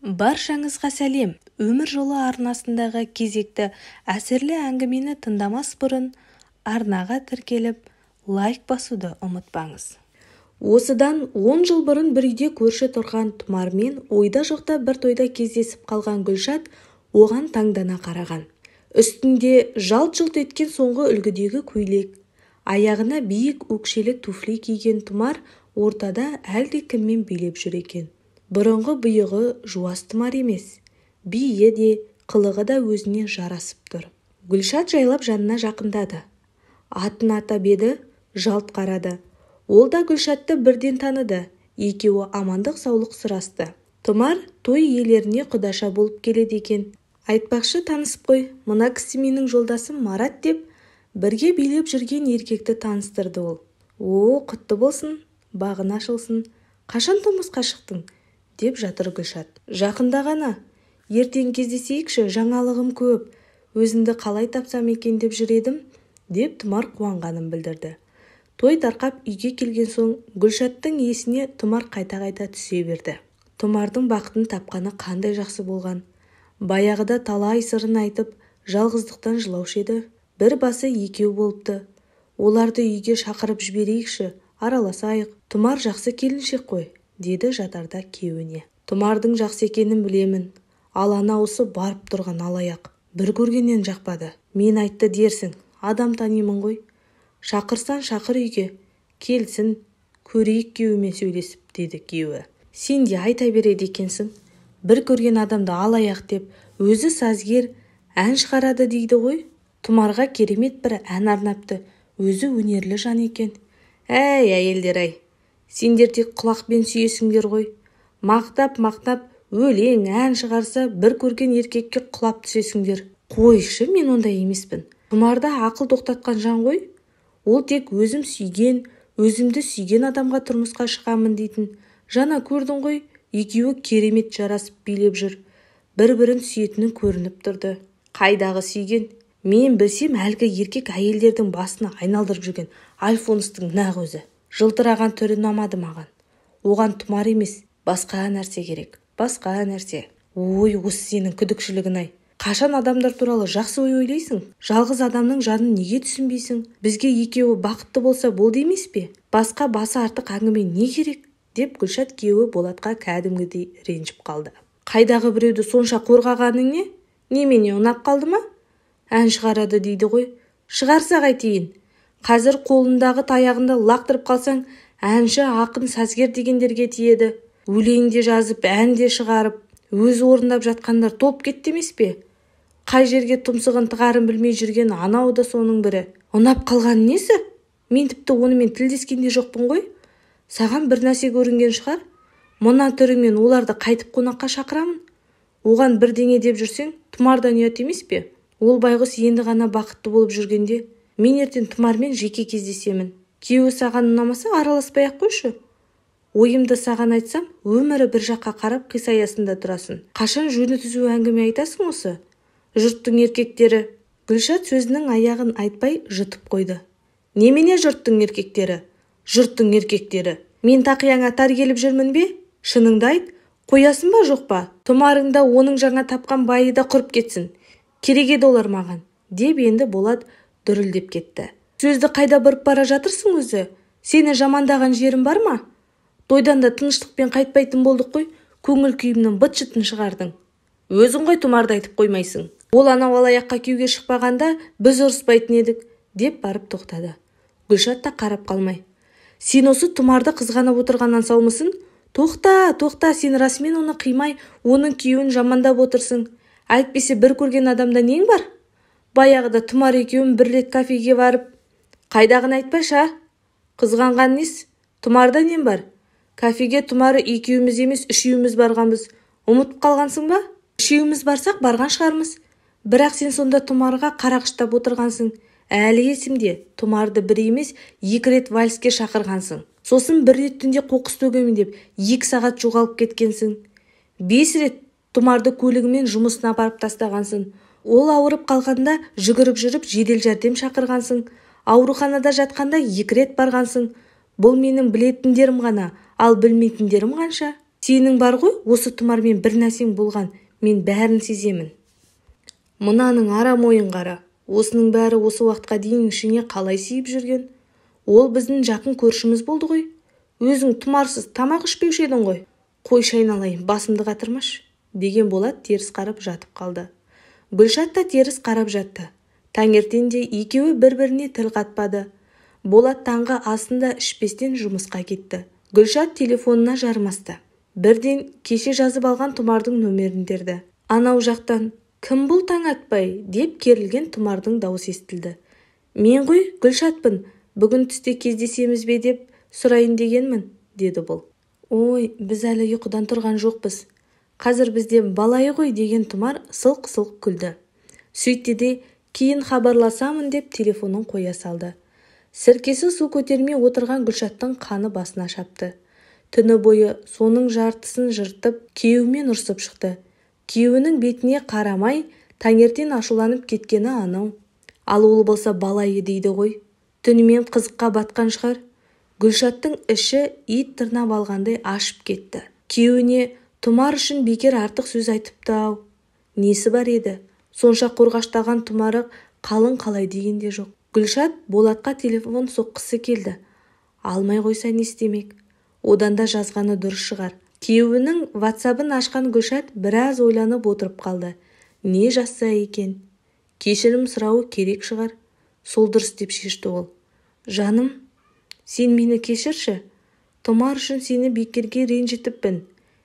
Баршаңызға сәлем! Өмір жолы арнасындағы кезекті әсерлі әңгімені тыңдамас бұрын арнаға тіркеліп, лайк басуды ұмытпаңыз. Осыдан 10 жыл бұрын бір үйде көрші тұрған Тұмармен ойда жоқта бір тойда кездесіп қалған Гүлшат оған таңдана қараған. Үстінде жалт-жұлт еткен соңғы үлгідегі көйлек, аяғына биік өкшелі туфли киген Тұмар ортада әлдекіммен билеп жүр екен. Бұрынғы бұйығы жуас Тұмар емес, биі де, қылығы да өзіне жарасып тұр. Гүлшат жайлап жанына жақындады. Атын атап еді, жалт қарады. Ол да Гүлшатты бірден таныды. Екеуі амандық саулық сұрасты. Тұмар той иелеріне құдаша болып келеді екен. Айтпақшы, танысып қой, мына кісі менің жолдасым Марат деп бірге билеп жүрген еркекті таныстырды ол. О, құтты болсын, бағын ашылсын. Қашан тұрмысқа шықтың? Деп жатыр Гүлшат. Жақында ғана. Ертең кездесейікші, жаңалығым көп. Өзіңді қалай тапсам екен деп жүр едім, деп Тұмар қуанғанын білдірді. Той тарқап үйге келген соң Гүлшаттың есіне Тұмар қайта-қайта түсе берді. Тұмардың бақытын тапқаны қандай жақсы болған. Баяғыда талай сырын айтып, жалғыздықтан жылаушы еді. Бір басы екеу болыпты. Оларды үйге шақырып жіберейікші, араласайық. Тұмар жақсы келіншек қой, деді жатарда күйеуіне. Тұмардың жақсы екенін білемін, ал анауысы барып тұрған алаяқ. Бір көргеннен жақпады. Мен айтты дерсің, адам танимын ғой. Шақырсан шақыр үйге, келсін, көрейік күйеуімен сөйлесіп, деді күйеуі. Сен де айта береді екенсің. Бір көрген адамды алаяқ деп, өзі сазгер, ән шығарады дейді ғой. Тұмарға керемет бір ән арнапты, өзі өнерлі жан екен. Әй, әйелдер-ай, сендер тек құлақпен сүйесіңдер ғой. Мақтап-мақтап, өлең, ән шығарса, бір көрген еркекке құлап түсесіңдер. Қойшы, мен ондай емеспін. Тұмарда ақыл тоқтатқан жан ғой. Ол тек өзім сүйген, өзімді сүйген адамға тұрмысқа шығамын дейтін. Жаңа көрдің ғой, екеуі керемет жарасып билеп жүр. Бір-бірін сүйетіні көрініп тұрды. Қайдағы сүйген? Мен білсем, әлгі еркек әйелдердің басына айналдырып жүрген Альфонстың нақ өзі. Жылтыраған түрі ұнамады маған. Оған Тұмар емес, басқа нәрсе керек. Басқа нәрсе. Ой, осы сенің күдікшілігін-ай. Қашан адамдар туралы жақсы ой ойлайсың? Жалғыз адамның жанын неге түсінбейсің? Бізге екеуі бақытты болса болды емес пе? Басқа басы артық әңгіме не керек? Деп Гүлшат күйеуі Болатқа кәдімгідей ренжіп қалды. Қайдағы біреуді сонша қорғағаның не? Немене ұнап қалды ма? Ән шығарады дейді ғой. Шығарса қайтейін. Қазір қолындағы таяғында лақтырып қалсаң, әнші, ақын, сазгер дегендерге тиеді. Өлең де жазып, ән де шығарып, өзі орындап жатқандар толып кетті емес пе? Қай жерге тұмсығын тығарын білмей жүрген анау да соның бірі. Ұнап қалған несі? Мен тіпті онымен тілдескен де жоқпын ғой. Саған бір нәрсе көрінген шығар. Мына түрімен оларды қайтып қонаққа шақырамын. Оған бірдеңе деп жүрсең, Тұмардан ұят емес пе? Ол байғұс енді ғана бақытты болып жүргенде, мен ертең Тұмармен жеке кездесемін. Күйеуі саған ұнамаса, араласпай-ақ қойшы. Ойымды саған айтсам, өмірі бір жаққа қарап қисаясында тұрасың. Қашан жөні түзу әңгіме айтасың осы? Жұрттың еркектері. Гүлшат сөзінің аяғын айтпай жұтып қойды. Немене жұрттың еркектері? Жұрттың еркектері. Мен тақияңа тар келіп жүрмін бе? Шыныңды айт, қоясың ба жоқ па? Тұмарың да оның жаңа тапқан байы да құрып кетсін. Керек еді олар маған, деп енді Болат дүрілдеп кетті. Сөзді қайда бұрып бара жатырсың өзі? Сені жамандаған жерім бар ма? Тойдан да тыныштықпен қайтпайтын болдық қой, көңіл күйімнің быт-шытын шығардың. Өзің ғой Тұмарды айтып қоймайсың. Ол анау алаяққа күйеуге шықпағанда біз ұрыспайтын едік, деп барып тоқтады. Гүлшат та қарап қалмай. Сен осы Тұмарды қызғанып отырғаннан саумысың? Тоқта, тоқта, сен расымен оны қимай, оның күйеуін жамандап отырсың. Әйтпесе бір көрген адамда нең бар? Баяғыда Тұмар екеуін бір рет кафеге барып, қайдағын айтпашы, а? Қызғанған нес? Тұмарда нем бар? Кафеге Тұмары екеуіміз емес, үшеуіміз барғанбыз. Ұмытып қалғансың ба? Үшеуіміз барсақ барған шығармыз. Бірақ сен сонда Тұмарға қарақыштап отырғансың. Әлі есімде, Тұмарды бір емес, 2 рет вальске шақырғансың. Сосын бір рет түнде қоқыс төгемін деп 2 сағат жоғалып кеткенсің. 5 рет Тұмарды көлігімен жұмысына апарып тастағансың. Ол ауырып қалғанда жүгіріп жүріп жедел жәрдем шақырғансың. Ауруханада жатқанда 2 рет барғансың. Бұл менің білетіндерім ғана, ал білмейтіндерім қанша? Сенің бар ғой, осы Тұмармен бір нәрсең болған, мен бәрін сеземін. Мынаның арам ойын қара. Осының бәрі осы уақытқа дейін ішіне қалай сиіп жүрген? Ол біздің жақын көршіміз болды ғой. Өзің Тұмарсыз тамақ ішпеуші едің ғой. Қойшы айналайын, басымды қатырмашы, деген Болат теріс қарап жатып қалды. Гүлшат та теріс қарап жатты. Таңертең де екеуі бір-біріне тіл қатпады. Болат таңғы асын да ішпестен жұмысқа кетті. Гүлшат телефонына жармасты. Бірден кеше жазып алған Тұмардың нөмерін терді. Анау жақтан «Кім бұл таң атпай?» деп керілген Тұмардың даусы естілді. «Мен ғой, Гүлшатпын, бүгін түсте кездесеміз бе деп сұрайын дегенмін», деді бұл. «Ой, біз әлі ұйқыдан тұрған жоқпыз. Қазір бізде балайы ғой», деген Тұмар сылқ-сылқ күлді. Сөйтті де кейін хабарласамын деп телефонын қоя салды. Сіркесі су көтермей отырған Гүлшаттың қаны басына шапты. Түні бойы соның жартысын жыртып, күйеуімен ұрсып шықты. Күйеуінің бетіне қарамай, таңертең ашуланып кеткені анау. Ал ол болса балайы дейді ғой. Түнімен қызыққа батқан шығар. Гүлшаттың іші ит тырнап алғандай ашып кетті. Күйеуіне Тұмар үшін бекер артық сөз айтыпты-ау. Несі бар еді? Сонша қорғаштаған Тұмары қалың қалай деген де жоқ. Гүлшат Болатқа телефон соққысы келді. Алмай қойса не істемек? Одан да жазғаны дұрыс шығар. Күйеуінің ватсабын ашқан Гүлшат біраз ойланып отырып қалды. Не жазса екен? Кешірім сұрауы керек шығар. Сол дұрыс деп шешті ол. Жаным, сен мені кешірші. Тұмар үшін сені бекерге ренжітіппін.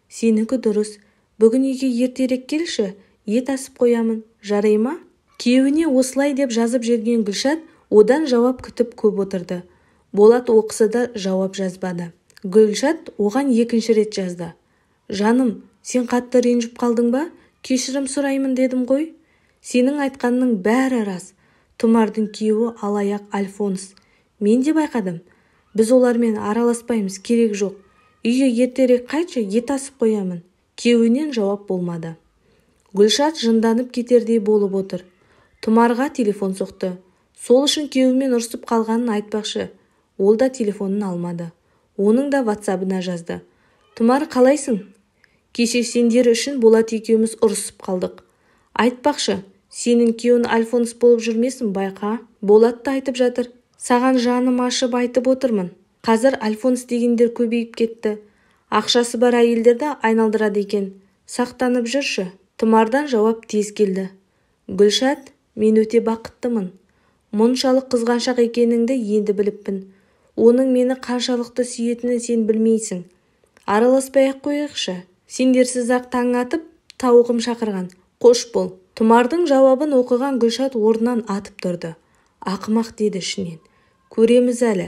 Сенікі дұрыс. Бүгін үйге ертерек келші, ет асып қоямын. Жарай ма? Күйеуіне осылай деп жазып жүрген Гүлшат одан жауап күтіп көп отырды. Болат оқыса да жауап жазбады. Гүлшат оған екінші рет жазды. Жаным, сен қатты ренжіп қалдың ба? Кешірім сұраймын дедім ғой. Сенің айтқанның бәрі рас. Тұмардың күйеуі алаяқ Альфонс. Мен де байқадым. Біз олармен араласпаймыз, керек жоқ. Үйге ертерек қайтшы, ет асып қоямын. Күйеуінен жауап болмады. Гүлшат жынданып кетердей болып отыр. Тұмарға телефон соқты. Сол үшін күйеуімен ұрсып қалғанын айтпақшы. Ол да телефонын алмады. Оның да ватсабына жазды. Тұмар, қалайсың? Кеше сендер үшін Болат екеуміз ұрысып қалдық. Айтпақшы, сенің күйеуің Альфонс болып жүрмесін, байқа. Болат та айтып жатыр. Саған жаным ашып айтып отырмын. Қазір Альфонс дегендер көбейіп кетті. Ақшасы бар әйелдерді айналдырады екен. Сақтанып жүрші. Тұмардан жауап тез келді. Гүлшат, мен өте бақыттымын. Мұншалық қызғаншақ екеніңді енді біліппін. Оның мені қаншалықты сүйетінін сен білмейсің. Араласпай-ақ қояйықшы. Сендерсіз-ақ таң атып, тауығым шақырған. Қош бол. Тұмардың жауабын оқыған Гүлшат орнынан атып тұрды. Ақымақ деді ішінен. Көреміз әлі.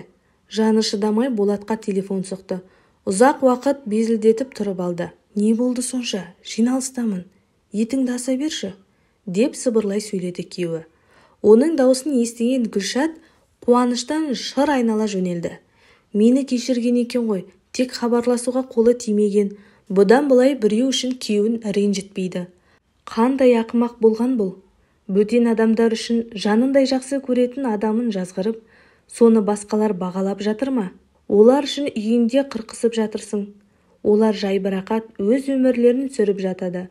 Жаны шыдамай Болатқа телефон соқты. Ұзақ уақыт безілдетіп тұрып алды. Не болды сонша? Жиналыстамын. Етіңді аса берші, деп сыбырлай сөйледі күйеуі. Оның даусын естіген Гүлшат қуаныштан шыр айнала жөнелді. Мені кешірген екен ғой, тек хабарласуға қолы тимеген. Бұдан былай біреу үшін күйеуін ренжітпейді. Қандай ақымақ болған бұл? Бөтен адамдар үшін жанындай жақсы көретін адамын жазғырып, соны басқалар бағалап жатыр ма? Олар үшін үйінде қырқысып жатырсың. Олар жайбарақат өз өмірлерін сүріп жатады.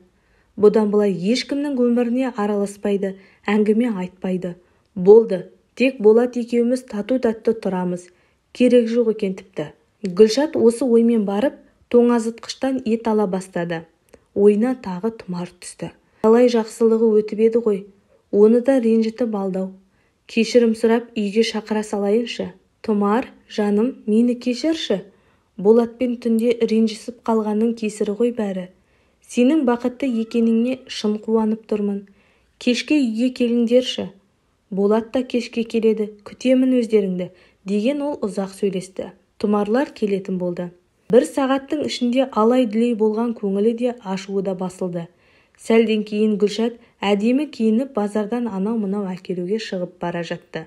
Бұдан былай ешкімнің өміріне араласпайды, әңгіме айтпайды. Болды, тек Болат екеуміз тату-тәтті тұрамыз. Керек жоқ екен тіпті. Гүлшат осы оймен барып, тоңазытқыштан ет ала бастады. Ойына тағы Тұмар түсті. Талай жақсылығы өтіп еді ғой. Оны да ренжітіп алдау. Кешірім сұрап үйге шақыра салайыншы. Тұмар, жаным, мені кешірші. Болатпен түнде ренжісіп қалғанның кесірі ғой бәрі. Сенің бақытты екеніңе шын қуанып тұрмын. Кешке үйге келіңдерші. Болат та кешке келеді, күтемін өздеріңді, деген ол ұзақ сөйлесті. Тұмарлар келетін болды. Бір сағаттың ішінде алай-дүлей болған көңілі де ашуы да басылды. Сәлден кейін Гүлшат әдемі киініп базардан анау-мынау әкелуге шығып бара жатты.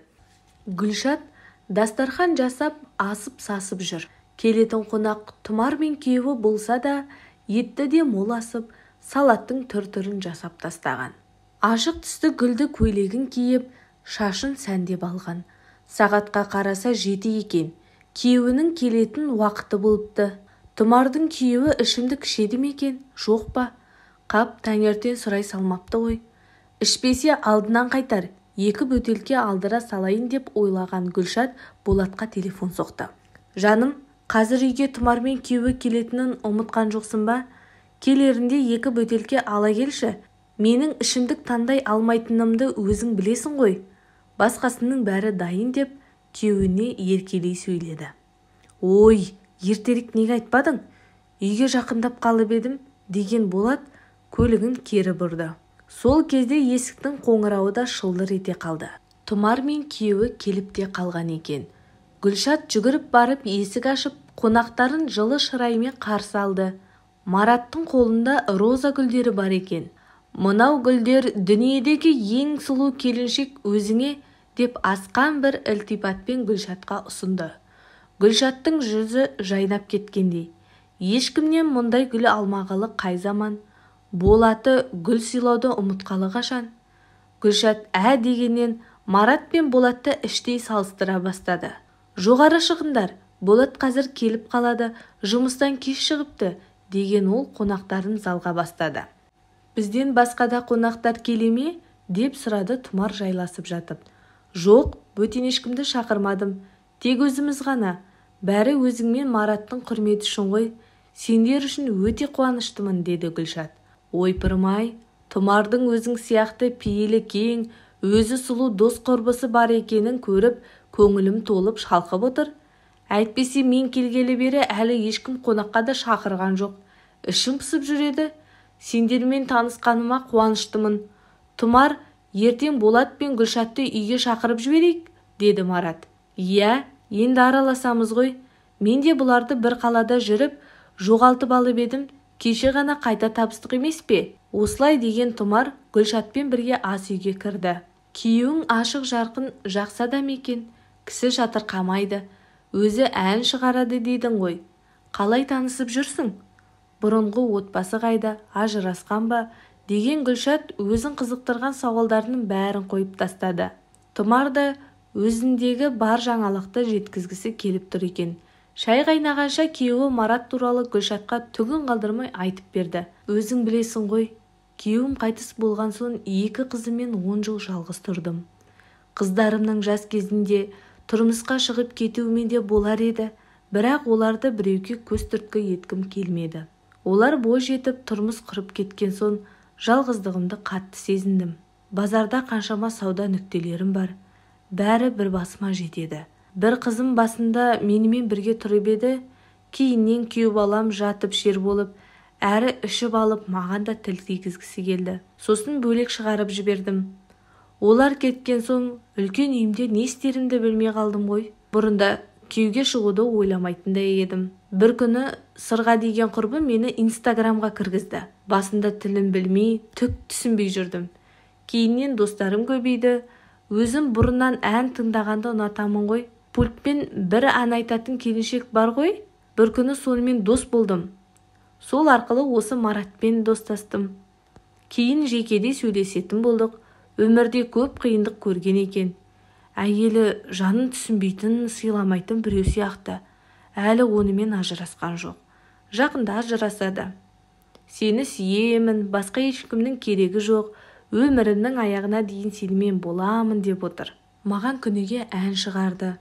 Гүлшат дастархан жасап асып-сасып жүр. Келетін қонақ Тұмар мен күйеуі болса да, етті де мол асып, салаттың түр-түрін жасап тастаған. Ашық түсті гүлді көйлегін киіп, шашын сәндеп алған. Сағатқа қараса 7 екен. Күйеуінің келетін уақыты болыпты. Тұмардың күйеуі ішімдік ішеді ме екен, жоқ па? Қап, таңертең сұрай салмапты ғой. Ішпесе алдынан қайтар, 2 бөтелке алдыра салайын деп ойлаған Гүлшат Болатқа телефон соқты. Жаным, қазір үйге Тұмармен күйеуі келетінін ұмытқан жоқсың ба? Келерінде 2 бөтелке ала келші. Менің ішімдік таңдай алмайтынымды өзің білесің ғой. Басқасының бәрі дайын деп күйеуіне еркелей сөйледі. Ой, ертерек неге айтпадың? Үйге жақындап қалып едім, деген Болат көлігін кері бұрды. Сол кезде есіктің қоңырауы да шылдыр ете қалды. Тұмар мен күйеуі келіп те қалған екен. Гүлшат жүгіріп барып есік ашып, қонақтарын жылы шыраймен қарсы алды. Мараттың қолында роза гүлдері бар екен. Мынау гүлдер дүниедегі ең сұлу келіншек өзіңе, деп асқан бір ілтипатпен Гүлшатқа ұсынды. Гүлшаттың жүзі жайнап кеткендей. Ешкімнен мұндай гүл алмағалы қай заман? Болаты гүл сыйлауды ұмытқалы қашан? Гүлшат ә дегеннен Марат пен Болатты іштей салыстыра бастады. Жоғары шығыңдар, Болат қазір келіп қалады, жұмыстан кеш шығыпты, деген ол қонақтарын залға бастады. Бізден басқа да қонақтар келе ме? Деп сұрады Тұмар жайласып жатып. Жоқ, бөтен ешкімді шақырмадым, тек өзіміз ғана. Бәрі өзіңмен Мараттың құрметі үшін ғой. Сендер үшін өте қуаныштымын, деді Гүлшат. Ойпырмай, Тұмардың өзің сияқты пейілі кең, өзі сұлу дос құрбысы бар екенін көріп, көңілім толып шалқып отыр. Әйтпесе мен келгелі бері әлі ешкім қонаққа да шақырған жоқ. Ішім пысып жүреді. Сендермен танысқаныма қуаныштымын. Тұмар, ертең Болат пен Гүлшатты үйге шақырып жіберейік, деді Марат. Иә, енді араласамыз ғой. Мен де бұларды бір қалада жүріп, жоғалтып алып едім. Кеше ғана қайта табыстық емес пе? Осылай деген Тұмар Гүлшатпен бірге ас үйге кірді. Күйеуің ашық жарқын жақсы адам екен, кісі жатырқамайды, өзі ән шығарады дедің ғой. Қалай танысып жүрсің? Бұрынғы отбасы қайда, ажырасқан ба? Деген Гүлшат өзін қызықтырған сауалдарының бәрін қойып тастады. Тұмар да өзіндегі бар жаңалықты жеткізгісі келіп тұр екен. Шай қайнағанша күйеуі Марат туралы Гүлшатқа түгін қалдырмай айтып берді. Өзің білесің ғой, күйеуім қайтыс болған соң 2 қызыммен 10 жыл жалғыз тұрдым. Қыздарымның жас кезінде тұрмысқа шығып кетуімен де болар еді, бірақ оларды біреуге көз түрткі еткім келмеді. Олар бой жетіп тұрмыс құрып кеткен соң жалғыздығымды қатты сезіндім. Базарда қаншама сауда нүктелерім бар, бәрі бір басыма жетеді. Бір қызым басында менімен бірге тұрып еді, кейіннен күйеу балам жатып шер болып, әрі ішіп алып маған да тіл тигізгісі келді. Сосын бөлек шығарып жібердім. Олар кеткен соң үлкен үйімде не істерімді білмей қалдым ғой. Бұрында күйеуге шығуды ойламайтын да едім. Бір күні Сырға деген құрбым мені Инстаграмға кіргізді. Басында тілін білмей, түк түсінбей жүрдім. Кейіннен достарым көбейді. Өзім бұрыннан ән тыңдағанды ұнатамын ғой. Пультпен бір ән айтатын келіншек бар ғой. Бір күні сонымен дос болдым. Сол арқылы осы Маратпен достастым. Кейін жекеде сөйлесетін болдық. Өмірде көп қиындық көрген екен. Әйелі жанын түсінбейтін, сыйламайтын біреу сияқты. Әлі онымен ажырасқан жоқ. Жақында ажырасады. Сені сүйемін, басқа ешкімнің керегі жоқ. Өмірімнің аяғына дейін сенімен боламын деп отыр. Маған күніге ән шығарды.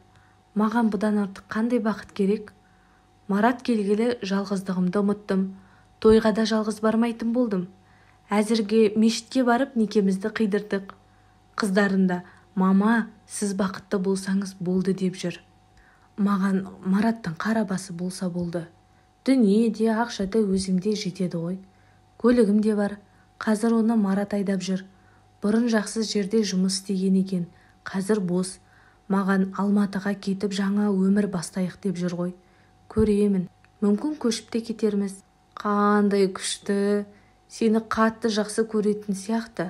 Маған бұдан артық қандай бақыт керек? Марат келгелі жалғыздығымды ұмыттым. Тойға да жалғыз бармайтын болдым. Әзірге мешітке барып некемізді қидырдық. Қыздарым да, мама, сіз бақытты болсаңыз болды деп жүр. Маған Мараттың қара басы болса болды. Дүние де, ақша да өзімде жетеді ғой. Көлігім де бар. Қазір оны Марат айдап жүр. Бұрын жақсы жерде жұмыс істеген екен. Қазір бос. Маған Алматыға кетіп жаңа өмір бастайық деп жүр ғой. Көремін. Мүмкін көшіп те кетерміз. Қандай күшті. Сені қатты жақсы көретін сияқты.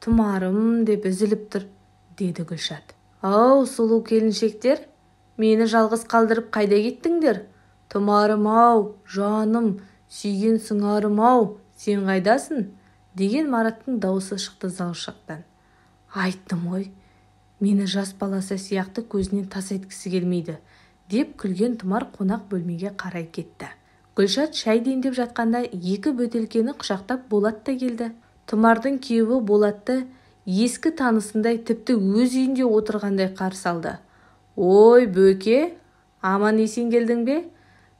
Тұмарым деп үзіліп тұр, деді Гүлшат. Ау, сұлу келіншектер, мені жалғыз қалдырып қайда кеттіңдер? Тұмарым ау, жаным, сүйген сыңарым ау, сен қайдасың? Деген Мараттың даусы шықты зал жақтан. Айттым ғой, мені жас баласы сияқты көзінен тас еткісі келмейді, деп күлген Тұмар қонақ бөлмеге қарай кетті. Гүлшат шай демдеп жатқанда екі бөтелкені құшақтап Болат та келді. Тұмардың күйеуі Болатты ескі танысындай, тіпті өз үйінде отырғандай қарсы алды. «Ой, Бөке, аман-есен келдің бе?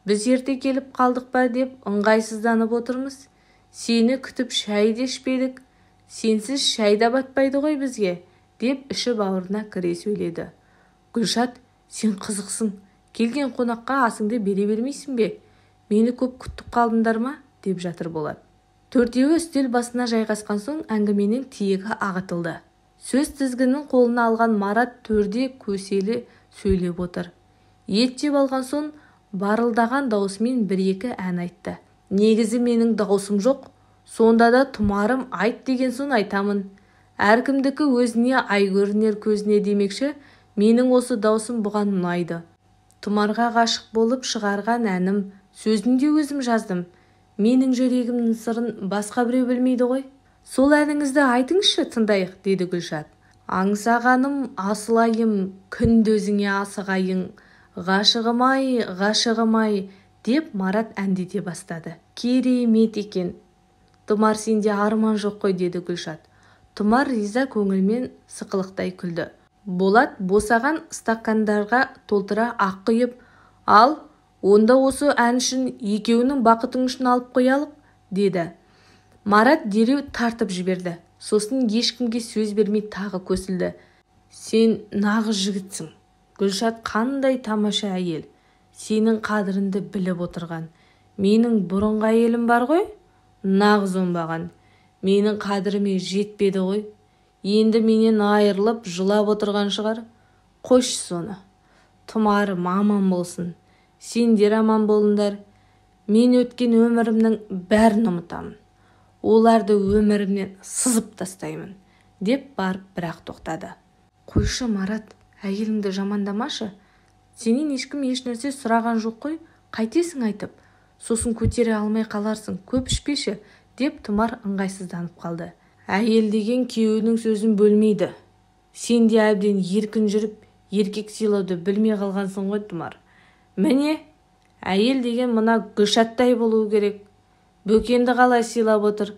Біз ерте келіп қалдық па деп ыңғайсызданып отырмыз. Сені күтіп шай да ішпедік. Сенсіз шай да батпайды ғой бізге», деп іші бауырына кіре сөйледі. «Гүлшат, сен қызықсың. Келген қонаққа асыңды бере бермейсің бе? Мені көп күтіп қалдыңдар ма?» деп жатыр Болат. Төртеуі үстел басына жайғасқан соң әңгіменің тиегі ағытылды. Сөз тізгінін қолына алған Марат төрде көселі сөйлеп отыр. Ет жеп алған соң барылдаған даусымен бір-екі ән айтты. «Негізі менің даусым жоқ, сонда да Тұмарым айт деген соң айтамын. Әркімдікі өзіне, ай көрінер көзіне демекші, менің осы даусым бұған ұнайды. Тұмарға ғашық болып шығарған әнім, сөзін де өзім жаздым. Менің жүрегімнің сырын басқа біреу білмейді ғой. Сол әніңізді айтыңызшы, тыңдайық», деді Гүлшат. «Аңсағаным асыл айым, күнде өзіңе асығайын, ғашығым-ай, ғашығым-ай», деп Марат әндете бастады. «Керемет екен. Тұмар, сенде арман жоқ қой», деді Гүлшат. Тұмар риза көңілмен сықылықтай күлді. Болат босаған стакандарға толтыра ақ құйып, «Ал, онда осы ән үшін, екеуінің бақытың үшін алып қоялық», деді. Марат дереу тартып жіберді. Сосын ешкімге сөз бермей тағы көсілді. «Сен нағыз жігітсің. Гүлшат қандай тамаша әйел. Сенің қадіріңді біліп отырған. Менің бұрынғы әйелім бар ғой, нағыз оңбаған. Менің қадіріме жетпеді ғой. Енді менен айырылып жылап отырған шығар. Қойшы соны. Тұмарым аман болсын. Сендер аман болыңдар. Мен өткен өмірімнің бәрін ұмытамын. Оларды өмірімнен сызып тастаймын», деп барып бірақ тоқтады. «Қойшы, Марат, әйеліңді жамандамашы. Сенен ешкім ешнәрсе сұраған жоқ қой, қайтесің айтып. Сосын көтере алмай қаларсың, көп ішпеші», деп Тұмар ыңғайсызданып қалды. «Әйел деген күйеуінің сөзін бөлмейді. Сен де әбден еркін жүріп, еркек сыйлауды білмей қалғансың ғой, Тұмар. Міне, әйел деген мына Гүлшаттай болуы керек. Бөкенді қалай сыйлап отыр,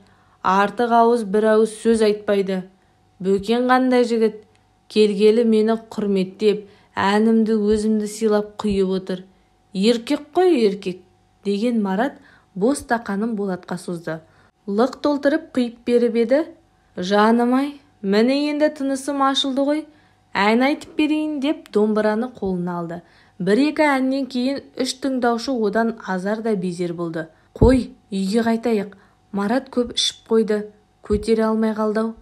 артық ауыз бір ауыз сөз айтпайды. Бөкен қандай жігіт, келгелі мені құрметтеп, әнімді өзімді сыйлап құйып отыр. Еркек қой, еркек», деген Марат бос стақанын Болатқа созды. Лық толтырып құйып беріп еді, «Жаным-ай, міне енді тынысым ашылды ғой, ән айтып берейін», деп домбыраны қолына алды. Бір-екі әннен кейін үш тыңдаушы одан азар да безер болды. «Қой, үйге қайтайық. Марат көп ішіп қойды, көтере алмай қалды-ау.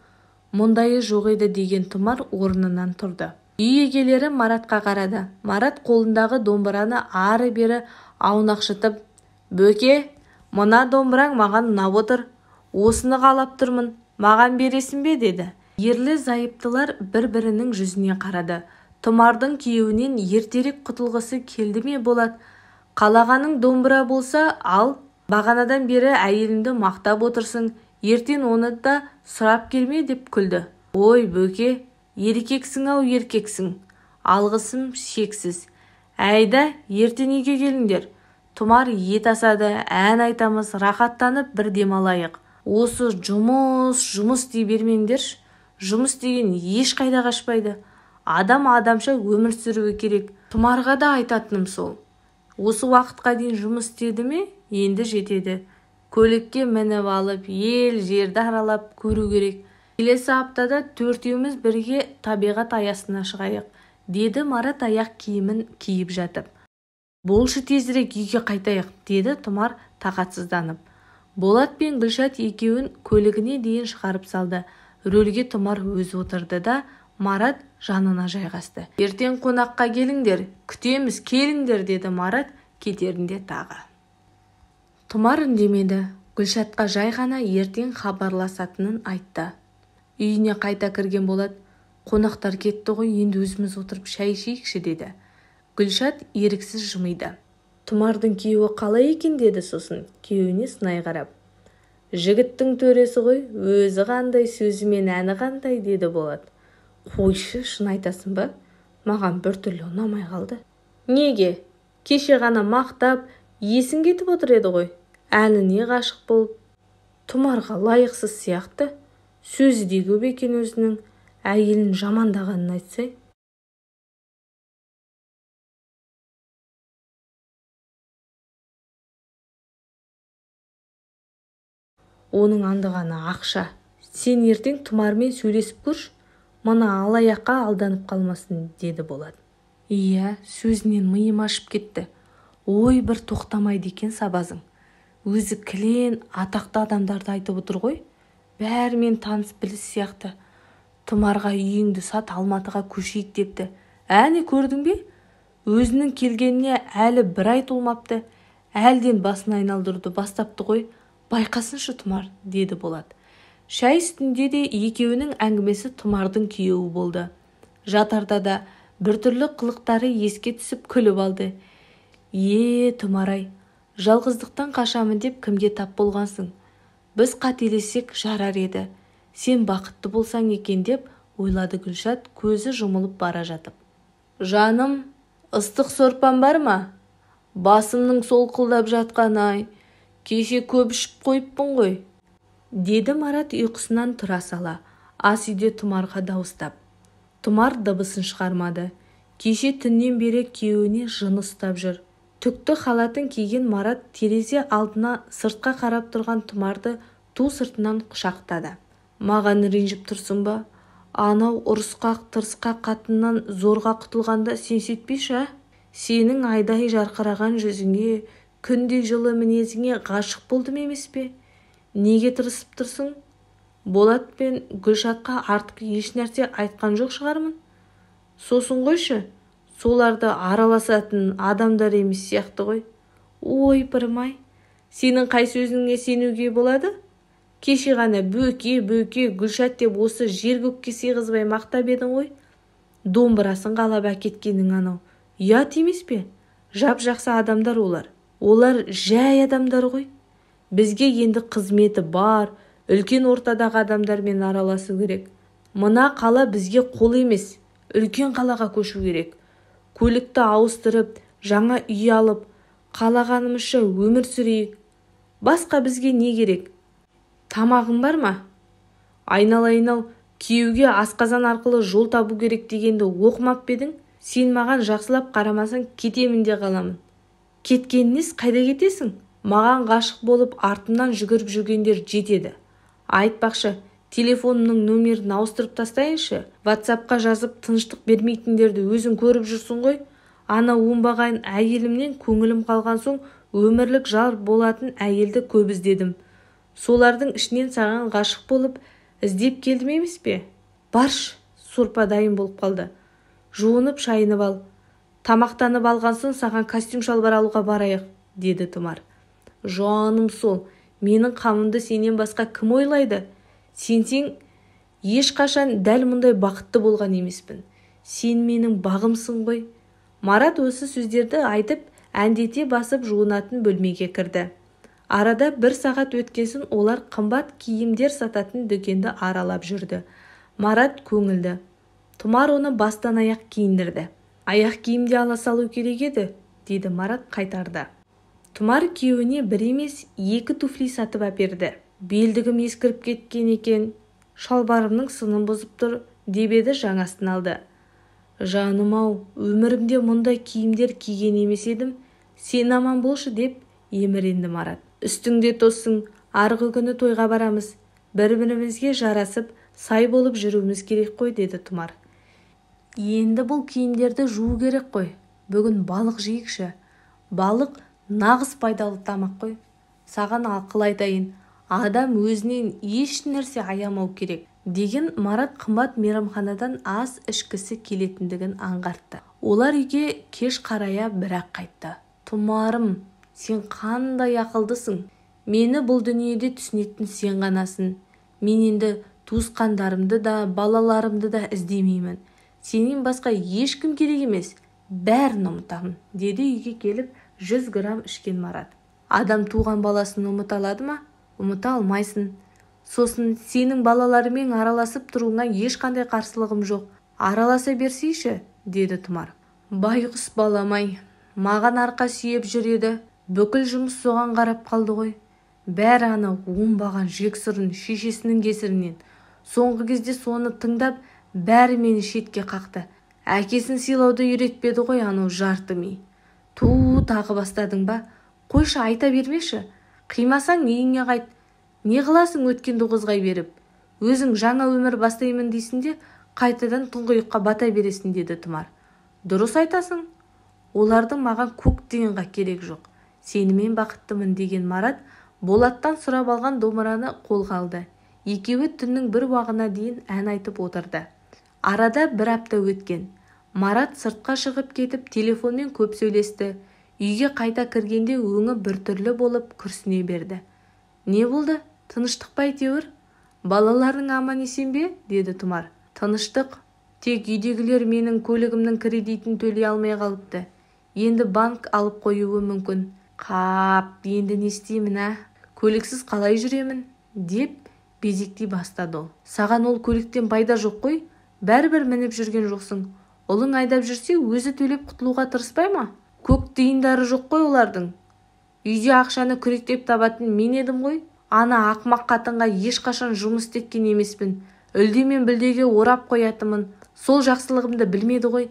Мұндайы жоқ еді», деген Тұмар орнынан тұрды. Үй егелері Маратқа қарады. Марат қолындағы домбыраны ары-бері аунақшытып, «Бөке, мына домбыраң маған ұнап отыр. Осыны қалап тұрмын. Маған бересің бе?» деді. Ерлі зайыптылар бір-бірінің жүзіне қарады. Тұмардың күйеуінен ертерек құтылғысы келді ме Болат? «Қалағаның домбыра болса, ал, бағанадан бері әйелімді мақтап отырсың, ертең оны да сұрап келме», деп күлді. «Ой, Бөке, еркексің-ау, еркексің. Алғысым шексіз. Әйда, ертең үйге келіңдер. Тұмар ет асады, ән айтамыз, рахаттанып бір демалайық. Осы жұмыс, жұмыс дей бермеңдерші. Жұмыс деген ешқайда қашпайды. Адам адамша өмір сүруі керек. Тұмарға да айтатыным сол. Осы уақытқа дейін жұмыс істеді ме, енді жетеді. Көлікке мініп алып, ел жерді аралап көру керек. Келесі аптада төртеуміз бірге табиғат аясына шығайық», деді Марат аяқ киімін киіп жатып. «Болшы, тезірек үйге қайтайық», деді Тұмар тақатсызданып. Болат пен Гүлшат екеуін көлігіне дейін шығарып салды. Рөлге Тұмар өзі отырды да, Марат жанына жайғасты. «Ертең қонаққа келіңдер, күтеміз, келіңдер», деді Марат кетерінде тағы. Тұмар үндемеді. Гүлшатқа жай ғана ертең хабарласатынын айтты. Үйіне қайта кірген Болат, «Қонақтар кетті ғой, енді өзіміз отырып шай ішейікші», деді. Гүлшат еріксіз жымиды. «Тұмардың күйеуі қалай екен?» деді сосын күйеуіне сынай қарап. «Жігіттің төресі ғой, өзі қандай, сөзімен әні қандай», деді Болат. «Қойшы, шын айтасың ба? Маған біртүрлі ұнамай қалды». «Неге? Кеше ғана мақтап, Есің кетіп отыр еді ғой. Әніне ғашық болып. Тұмарға лайықсыз сияқты. Сөзі де көп екен өзінің. Әйелін жамандағанын айтсай. Оның андығаны ақша. Сен ертең Тұмармен сөйлесіп көрші, мына алаяққа алданып қалмасын, деді Болат. Иә, сөзінен миым ашып кетті. Ой, бір тоқтамайды екен сабазың. Өзі кілең атақты адамдарды айтып отыр ғой. Бәрімен таныс біліс сияқты. Тұмарға үйіңді сат, Алматыға көшейік депті. Әне көрдің бе? Өзінің келгеніне әлі бір ай толмапты. Әлден басын айналдыруды бастапты ғой. Байқасыншы Тұмар, деді Болат. Шай үстінде де екеуінің әңгімесі Тұмардың күйеуі болды. Жатарда да біртүрлі қылықтары еске түсіп күліп алды. Е, Тұмарай, жалғыздықтан қашамын деп кімге тап болғансың? Біз қателессек жарар еді. Сен бақытты болсаң екен деп ойлады Гүлшат көзі жұмылып бара жатып. Жаным, ыстық сорпам бар ма? Басымның солқылдап жатқаны-ай. Кеше көп ішіп қойыппын ғой, деді Марат ұйқысынан тұра сала, ас үйде Тұмарға дауыстап. Тұмар дыбысын шығармады. Кеше түннен бері күйеуіне жыны ұстап жүр. Түкті халатын киген Марат терезе алдына сыртқа қарап тұрған Тұмарды ту сыртынан құшақтады. Маған ренжіп тұрсың ба? Анау ұрысқақ, тырысқақ қатыннан зорға құтылғанда сен сөйтпейші, ә? Сенің айдай жарқыраған жүзіңе, күндей жылы мінезіңе ғашық болдым емес пе? Неге тырысып тұрсың? Болат пен Гүлшатқа артық еш нәрсе айтқан жоқ шығармын. Сосын қойшы, соларды араласатын адамдар емес сияқты ғой. Ой, пырмай, сенің қай сөзіңе сенуге болады? Кеше ғана бөке, бөке, Гүлшат деп осы жер көкке сыйғызбай мақтап едің ғой. Домбырасын қалап әкеткенің анау. Ұят емес пе? Жап-жақсы адамдар олар. Олар жай адамдар ғой. Бізге енді қызметі бар, үлкен ортадағы адамдармен араласу керек. Мына қала бізге қол емес, үлкен қалаға көшу керек. Көлікті ауыстырып, жаңа үй алып, қалағанымызша өмір сүрейік. Басқа бізге не керек? Тамағың бар ма? Айналайын-ау, күйеуге асқазан арқылы жол табу керек дегенді оқымап па едің? Сен маған жақсылап қарамасаң кетемін де қаламын. Кеткенінес қайда кетесің? Маған ғашық болып артымнан жүгіріп жүргендер жетеді. Айтпақшы, телефонымның нөмірін ауыстырып тастайыншы. WhatsAppқа жазып тыныштық бермейтіндерді өзің көріп жүрсің ғой. Ана оңбаған әйелімнен көңілім қалған соң өмірлік жар болатын әйелді көп іздедім. Солардың ішінен саған ғашық болып іздеп келдім емес пе? Барш, сорпа дайын болып қалды. Жуынып шайынып ал. Тамақтанып алған соң саған костюм шалбар алуға барайық, деді Тұмар. Жаным сол, менің қамымды сенен басқа кім ойлайды? Сенсең, ешқашан дәл мұндай бақытты болған емеспін. Сен менің бағымсың ғой. Марат осы сөздерді айтып, әндете басып жуынатын бөлмеге кірді. Арада бір сағат өткенсін олар қымбат киімдер сататын дүкенді аралап жүрді. Марат көңілді. Тұмар оны бастан аяқ киіндірді. Аяқ киімде ала салу керек еді, деді Марат қайтарды. Тұмар күйеуіне бір емес, екі туфли сатып әперді. Белдігім ескіріп кеткен екен, шалбарымның сынын бұзып тұр, деп еді жаңасын алды. Жаным-ау, өмірімде мұндай киімдер киген емес едім, сен аман болшы деп еміренді Марат. Үстіңде тоссың, арғы күні тойға барамыз, бір-бірімізге жарасып, сай болып жүруіміз керек қой, деді Тұмар. Енді бұл киімдерді жуу керек қой. Бүгін балық жейікші. Балық нағыз пайдалы тамақ қой. Саған ақыл айтайын, адам өзінен еш нәрсе аямау керек, деген Марат қымбат мейрамханадан ас ішкісі келетіндігін аңғартты. Олар үйге кеш қарая бірақ қайтты. Тұмарым, сен қандай ақылдысың? Мені бұл дүниеде түсінетін сен ғанасың. Мен енді туысқандарымды да, балаларымды да іздемеймін. Сенен басқа ешкім керек емес, бәрін ұмытамын, деді үйге келіп 100 грамм ішкен Марат. Адам туған баласын ұмыта алады ма? Ұмыта алмайсың. Сосын сенің балаларымен араласып тұруыңа ешқандай қарсылығым жоқ. Араласа берсейші, деді Тұмар. Байғұс баламай, маған арқа сүйеп жүр еді. Бүкіл жұмыс соған қарап қалды ғой. Бәрі ана оңбаған жексұрын шешесінің кесірінен. Соңғы кезде соны тыңдап, бәрі мені шетке қақты. Әкесін сыйлауды үйретпеді ғой анау жарты ми. Ту, тағы бастадың ба? Қойшы, айта бермеші. Қимасаң үйіңе қайт. Не қыласың өткенді қозғай беріп? Өзің жаңа өмір бастаймын дейсің де, қайтадан тұңғиыққа бата бересің, деді Тұмар. Дұрыс айтасың. Олардың маған көк тиынға керек жоқ. Сенімен бақыттымын, деген Марат Болаттан сұрап алған домыраны қолға алды. Екеуі түннің бір уағына дейін ән айтып отырды. Арада бір апта өткен. Марат сыртқа шығып кетіп, телефонмен көп сөйлесті. Үйге қайта кіргенде өңі біртүрлі болып күрсіне берді. Не болды? Тыныштық па әйтеуір? Балаларың аман есен бе? Деді Тұмар. Тыныштық. Тек үйдегілер менің көлігімнің кредитін төлей алмай қалыпты. Енді банк алып қоюы мүмкін. Қап, енді не істеймін, ә? Көліксіз қалай жүремін? Деп безектей бастады ол. Саған ол көліктен пайда жоқ қой, бәрібір мініп жүрген жоқсың. Ұлың айдап жүрсе, өзі төлеп құтылуға тырыспай ма? Көк тиындары жоқ қой олардың. Үйде ақшаны күректеп табатын мен едім ғой. Ана ақмақ қатынға ешқашан жұмыс істеткен емеспін. Үлде мен бүлдеге орап қоятынмын. Сол жақсылығымды білмеді ғой.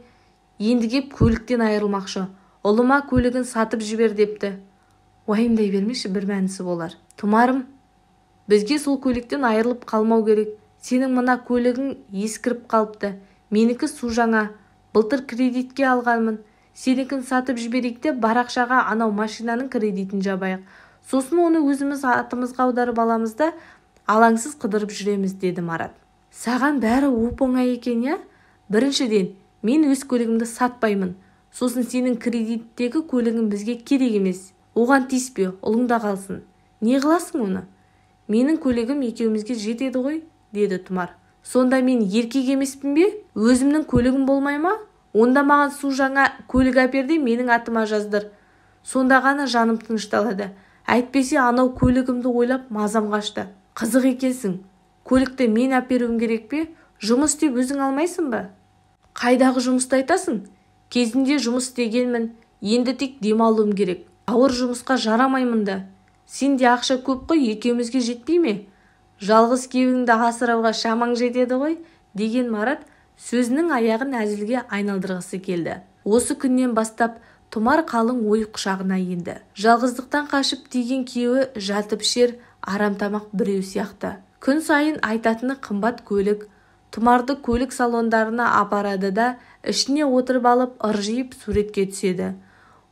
Енді кеп көліктен айырылмақшы. Ұлыма көлігін сатып жібер депті. Уайымдай бермеші, бір мәнісі болар. Тұмарым, бізге сол көліктен айырылып қалмау керек. Сенің мына көлігің ескіріп қалыпты. Менікі су жаңа. Былтыр кредитке алғанмын. Сенікін сатып жіберейік те, бар ақшаға анау машинаның кредитін жабайық. Сосын оны өзіміз атымызға аударып аламыз да, алаңсыз қыдырып жүреміз, деді Марат. Саған бәрі оп-оңай екен, я? Біріншіден, мен өз көлігімді сатпаймын. Сосын сенің кредиттегі көлігің бізге керек емес. Оған тиіспе, ұлыңда қалсын. Не қыласың оны? Менің көлігім екеумізге жетеді ғой, деді Тұмар. Сонда мен еркек емеспін бе? Өзімнің көлігім болмай ма? Онда маған су жаңа көлік әпер де менің атыма жаздыр. Сонда ғана жаным тынышталады. Әйтпесе анау көлігімді ойлап мазам қашты. Қызық екенсің. Көлікті мен әперуім керек пе? Жұмыс істеп өзің алмайсың ба? Қайдағы жұмысты айтасың? Кезінде жұмыс істегенмін, енді тек демалуым керек. Ауыр жұмысқа жарамаймын да. Сенде ақша көп қой, екеумізге жетпей ме? Жалғыз күйеуіңді асырауға шамаң жетеді ғой, деген Марат сөзінің аяғын әзілге айналдырғысы келді. Осы күннен бастап Тұмар қалың ой құшағына енді. Жалғыздықтан қашып тиген күйеуі жатып ішер арам тамақ біреу сияқты. Күн сайын айтатыны қымбат көлік. Тұмарды көлік салондарына апарады да, ішіне отырып алып ыржиып суретке түседі.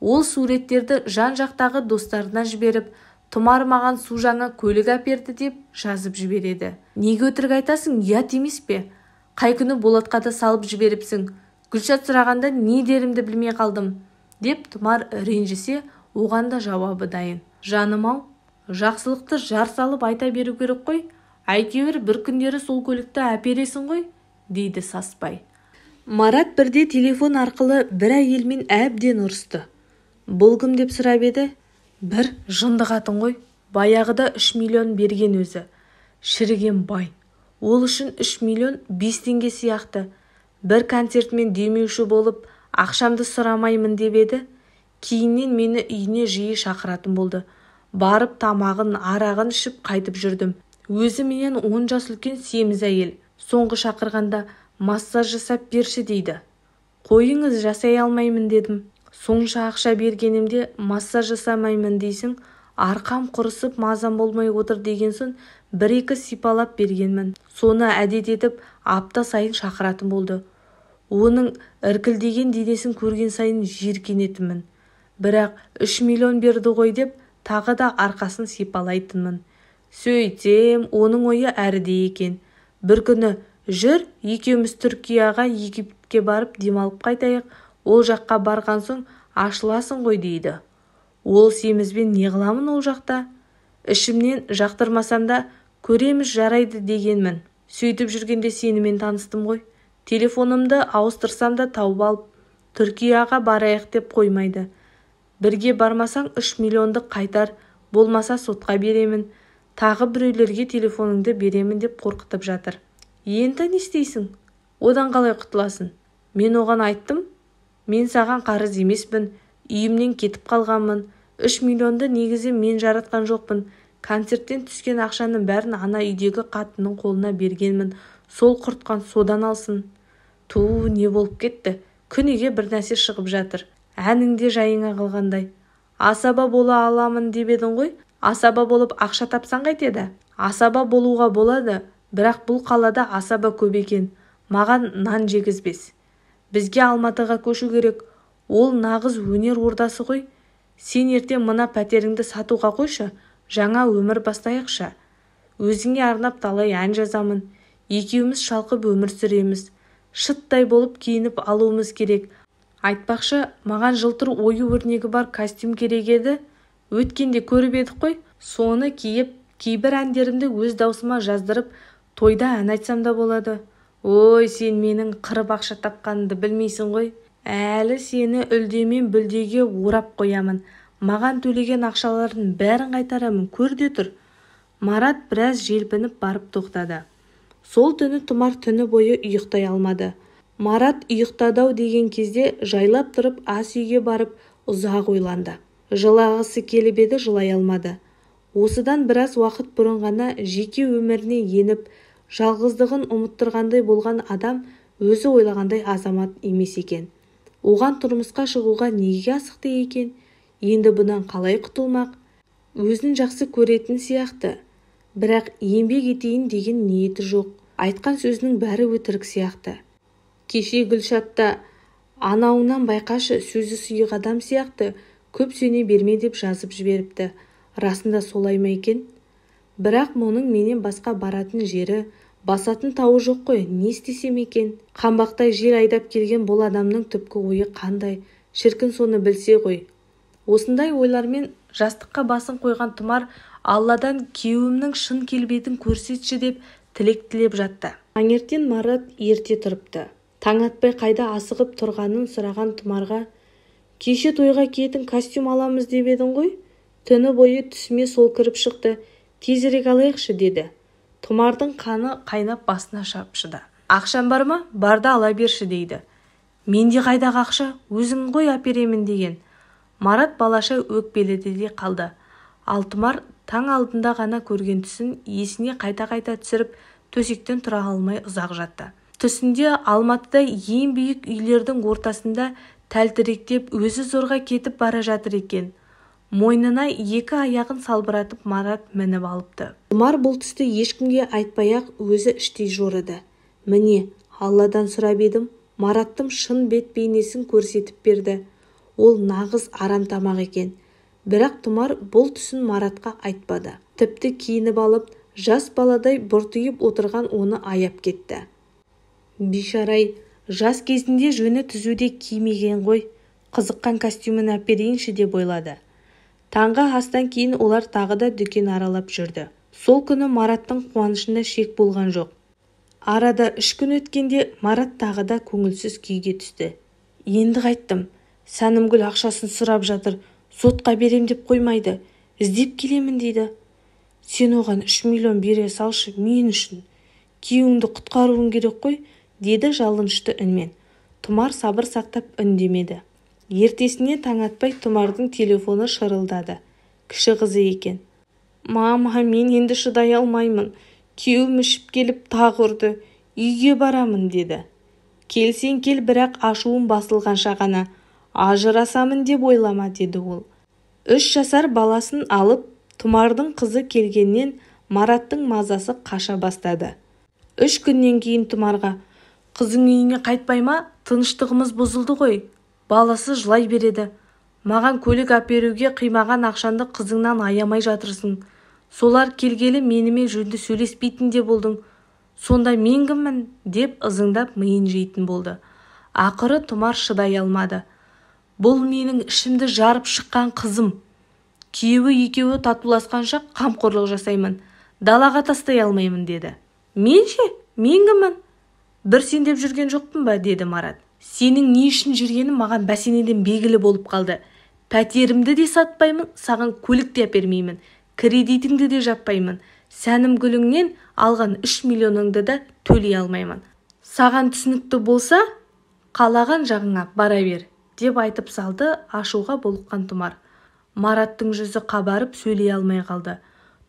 Ол суреттерді жан-жақтағы достарына жіберіп, Тұмар маған су жаңа көлік әперді деп жазып жібереді. Неге өтірік айтасың, ұят емес пе? Қай күні Болатқа да салып жіберіпсің. Гүлшат сұрағанда не дерімді білмей қалдым, деп Тұмар ренжісе, оған да жауабы дайын. Жаным-ау, жақсылықты жар салып айта беру керек қой. Әйтеуір бір күндері сол көлікті әпересің ғой, дейді саспай. Марат бірде телефон арқылы бір әйелмен әбден ұрысты. Бұл кім деп сұрап еді? Бір жынды қатын ғой. Баяғыда 3 миллион берген өзі. Шіріген бай. Ол үшін 3 миллион 5 теңге сияқты. Бір концертмен демеуші болып, ақшамды сұрамаймын деп еді. Кейіннен мені үйіне жиі шақыратын болды. Барып тамағын, арағын ішіп қайтып жүрдім. Өзі менен 10 жас үлкен семіз әйел. Соңғы шақырғанда массаж жасап берші дейді. Қойыңыз, жасай алмаймын дедім. Сонша ақша бергенімде массаж жасамаймын дейсің, арқам құрысып мазам болмай отыр деген соң бір-екі сипалап бергенмін. Соны әдет етіп апта сайын шақыратын болды. Оның іркілдеген денесін көрген сайын жиіркенетінмін. Бірақ 3 миллион берді ғой деп тағы да арқасын сипалайтынмын. Сөйтсем, оның ойы әріде екен. Бір күні жүр, екеуміз Түркияға, Египетке барып демалып қайтайық, ол жаққа барған соң ашыласың ғой дейді. Ол семізбен не қыламын ол жақта? Ішімнен жақтырмасам да көреміз жарайды дегенмін. Сөйтіп жүргенде сенімен таныстым ғой. Телефонымды ауыстырсам да тауып алып, Түркияға барайық деп қоймайды. Бірге бармасаң 3 миллионды қайтар, болмаса сотқа беремін. Тағы біреулерге телефоныңды беремін деп қорқытып жатыр. Енді не істейсің? Одан қалай құтыласың? Мен оған айттым, мен саған қарыз емеспін, үйімнен кетіп қалғанмын. 3 миллионды негізі мен жаратқан жоқпын. Концерттен түскен ақшаның бәрін ана үйдегі қатынның қолына бергенмін. Сол құртқан, содан алсын. Ту, не болып кетті? Күніге бір нәрсе шығып жатыр. Әнің де жайыңа қалғандай. Асаба бола аламын деп едің ғой. Асаба болып ақша тапсаң қайтеді? Асаба болуға болады, бірақ бұл қалада асаба көп екен. Маған нан жегізбес. Бізге Алматыға көшу керек. Ол нағыз өнер ордасы ғой. Сен ертең мына пәтеріңді сатуға қойшы, жаңа өмір бастайықшы. Өзіңе арнап талай ән жазамын. Екеуміз шалқып өмір сүреміз. Шыттай болып киініп алуымыз керек. Айтпақшы, маған жылтыр ою-өрнегі бар костюм керек еді. Өткенде көріп едік қой. Соны киіп, кейбір әндерімді өз даусыма жаздырып, тойда ән айтсам да болады. Ой, сен менің қырып ақша тапқанымды білмейсің ғой. Әлі сені үлдемен бүлдеге орап қоямын. Маған төлеген ақшалардың бәрін қайтарамын, көр де тұр. Марат біраз желпініп барып тоқтады. Сол түні Тұмар түні бойы ұйықтай алмады. Марат ұйықтады-ау деген кезде жайлап тұрып ас үйге барып ұзақ ойланды. Жылағысы келіп еді, жылай алмады. Осыдан біраз уақыт бұрын ғана жеке өміріне еніп, жалғыздығын ұмыттырғандай болған адам өзі ойлағандай азамат емес екен. Оған тұрмысқа шығуға неге асықты екен? Енді бұдан қалай құтылмақ? Өзін жақсы көретін сияқты, бірақ еңбек етейін деген ниеті жоқ. Айтқан сөзінің бәрі өтірік сияқты. Кеше Гүлшатта анауынан байқашы, сөзі сұйық адам сияқты, көп сене берме деп жазып жіберіпті. Расында солай ма екен? Бірақ мұның менен басқа баратын жері, басатын тауы жоқ қой, не істесем екен? Қамбақтай жел айдап келген бұл адамның түпкі ойы қандай? Шіркін соны білсе ғой. Осындай ойлармен жастыққа басын қойған Тұмар Алладан күйеуімнің шын келбетін көрсетші деп тілек тілеп жатты. Таңертең Марат ерте тұрыпты. Таң атпай қайда асығып тұрғанын сұраған Тұмарға, кеше тойға киетін костюм аламыз деп едің ғой, түні бойы түсіме сол кіріп шықты, тезірек алайықшы деді. Тұмардың қаны қайнап басына шапшыды. Ақшам бар ма? Барда ала берші дейді. Менде қайдағы ақша, өзің ғой әперемін деген. Марат балаша өкпеледі де қалды. Ал Тұмар таң алдында ғана көрген түсін есіне қайта-қайта түсіріп, төсектен тұра алмай ұзақ жатты. Түсінде Алматыда ең биік үйлердің ортасында тәлтіректеп өзі зорға кетіп бара жатыр екен. Мойнына екі аяғын салбыратып Марат мініп алыпты. Тұмар бұл түсті ешкімге айтпай-ақ өзі іштей жорыды. Міне, Алладан сұрап едім, Мараттың шын бет бейнесін көрсетіп берді. Ол нағыз арам тамақ екен. Бірақ Тұмар бұл түсін Маратқа айтпады. Тіпті киініп алып, жас баладай бұртиып отырған оны аяп кетті. Бейшарай, жас кезінде жөні түзуде кимеген ғой, қызыққан костюмін әперейінші деп ойлады. Таңғы астан кейін олар тағы да дүкен аралап жүрді. Сол күні Мараттың қуанышында шек болған жоқ. Арада 3 күн өткенде Марат тағы да көңілсіз күйге түсті. Енді қайттым. Сәнімгүл ақшасын сұрап жатыр, сотқа берем деп қоймайды, іздеп келемін дейді. Сен оған 3 миллион бере салшы мен үшін. Күйеуіңді құтқаруың керек қой, деді жалынышты үнмен. Тұмар сабыр сақтап үндемеді. Ертесіне таң атпай Тұмардың телефоны шырылдады. Кіші қызы екен. Мама, мен енді шыдай алмаймын. Күйеуім ішіп келіп тағы ұрды. Үйге барамын, деді. Келсең кел, бірақ ашуым басылғанша ғана. Ажырасамын деп ойлама, деді ол. 3 жасар баласын алып, Тұмардың қызы келгеннен Мараттың мазасы қаша бастады. 3 күннен кейін Тұмарға, қызың үйіне қайтпай ма, тыныштығымыз бұзылды ғой. Баласы жылай береді. Маған көлік әперуге қимаған ақшанды қызыңнан аямай жатырсың. Солар келгелі менімен жөнді сөйлеспейтін де болдың. Сонда мен кіммін, деп ызыңдап миын жейтін болды. Ақыры Тұмар шыдай алмады. Бұл менің ішімді жарып шыққан қызым. Күйеуі екеуі татуласқанша қамқорлық жасаймын. Далаға тастай алмаймын, деді. Мен ше? Мен кіммін? Бір сен деп жүрген жоқпын ба, деді Марат. Сенің не үшін жүргенің маған бәсенеден белгілі болып қалды. Пәтерімді де сатпаймын, саған көлік те әпермеймін, кредитіңді де жаппаймын. Сәнімгүліңнен алған 3 миллионыңды да төлей алмаймын. Саған түсінікті болса, қалаған жағыңа бара бер, деп айтып салды ашуға булыққан Тұмар. Мараттың жүзі қабарып сөйлей алмай қалды.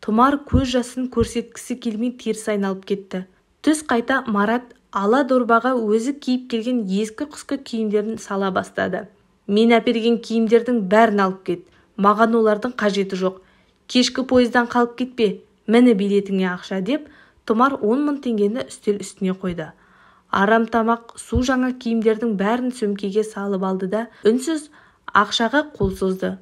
Тұмар көз жасын көрсеткісі келмей теріс айналып кетті. Түс қайта Марат ала дорбаға өзі киіп келген ескі-құсқы киімдерін сала бастады. Мен әперген киімдердің бәрін алып кет. Маған олардың қажеті жоқ. Кешкі пойыздан қалып кетпе. Міне билетіңе ақша деп Тұмар 10 мың теңгені үстел үстіне қойды. Арам тамақ, су жаңа киімдердің бәрін сөмкеге салып алды да үнсіз ақшаға қол созды.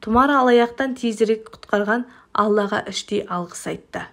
Тұмар алаяқтан тезірек құтқарған Аллаға іштей алғыс айтты.